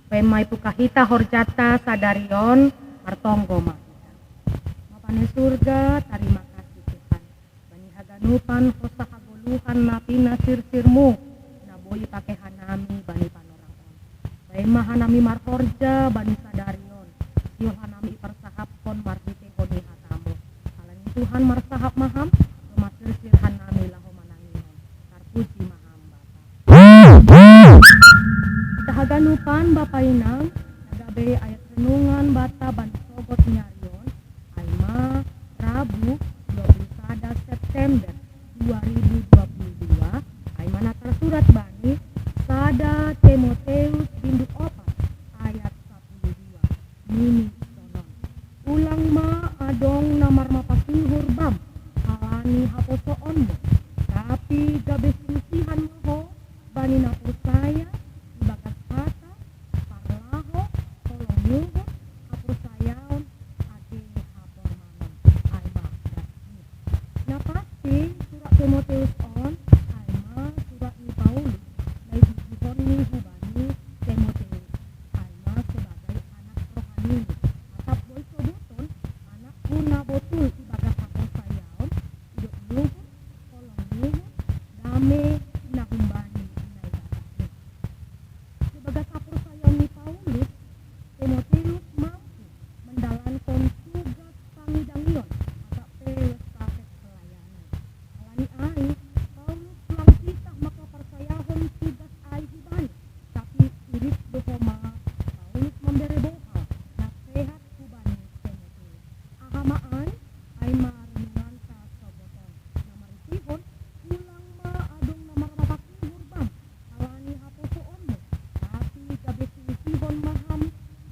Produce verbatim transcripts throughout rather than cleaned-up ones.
Baen ma ipuka hita horjanta sadari on, martonggo ma hita. Bapa ni surga, tarima kasih Tuhan. Bani haganupan hosa hagoluhan na pinasirsirmu, na boi ipake hanami bani panorang on. Baen ma hanami marhorja bani sadari on, sihol hanami iparsahapkon marhitehon ni hatamu. Halani Tuhan marsahap ma Ham, joma sirsir hanami laho manangihon. Tarpuji ma Ham Bapa. Hita haganupan Bapa Inang, na gabe ayat renungan banta bani sogot ni ari on, ai ma Rabu dua puluh sada September dua ribu dua puluh dua, ai ma na tarsurat bani sada Timoteus bindu opat ayat sapuluh dua. Nini sonon: Ulang ma adong na marmapasihur bam halani haposoonmu, tapi gabe siusihan ma ho bani na porsaya ibagas hata, parlaho, holong ni uhur, haporsayaon ate hapormanon. Ai ma dasni. Na pasti surat Timoteus on ai ma surat ni Paulus na ijujihonni hubani Timoteus, ai ma sebagai anak rohanini. Atap boi sobuton anakku na botul ibagas haporsayaon, idop ni uhur, holong ni uhur, dame na humbani Naibata i. Ibagas haporsayaon ni Paulus, Timoteus mampu mandalankon tugas pangidangion atap pe estafet pelayanan. Halani ai, Paulus lang titah mangkaparsayahon tugas ai hubani, tapi irik do homa Paulus mambere bohal na sehat hubani Timoteus. Aha ma ai? Ai ma renunganta sogot on, na marisihon: Ulang ma adong na marmapasihur bam halani haposoonmu, tapi gabe siusihan ma ham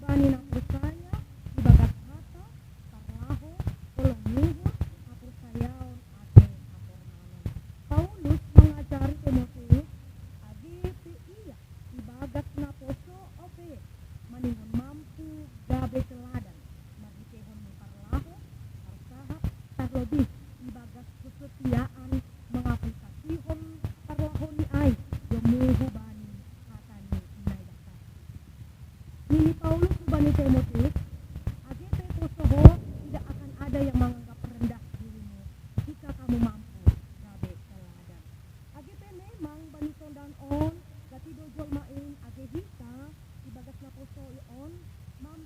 bani na porsaya ibagas hata, parlaho, holong ni uhur, haporsayaon ate hapormanon. Paulus mangajari Timoteus age pe ia ibagas naposo ope maningon mampu gabe teladan marhitehon ni parlaho, parsahap, tarlobih ibagas kesetiaan mangaplikasihon parlahoni ai domu hubani hata ni Naibata. Nini Paulus hubani Timoteus: Age pe poso ho, tidak akan ada yang menganggap rendah dirimu jika kamu mampu gabe teladan. Age pe memang bani sondaon on, gati do jolma in age hita ibagas naposo on, mam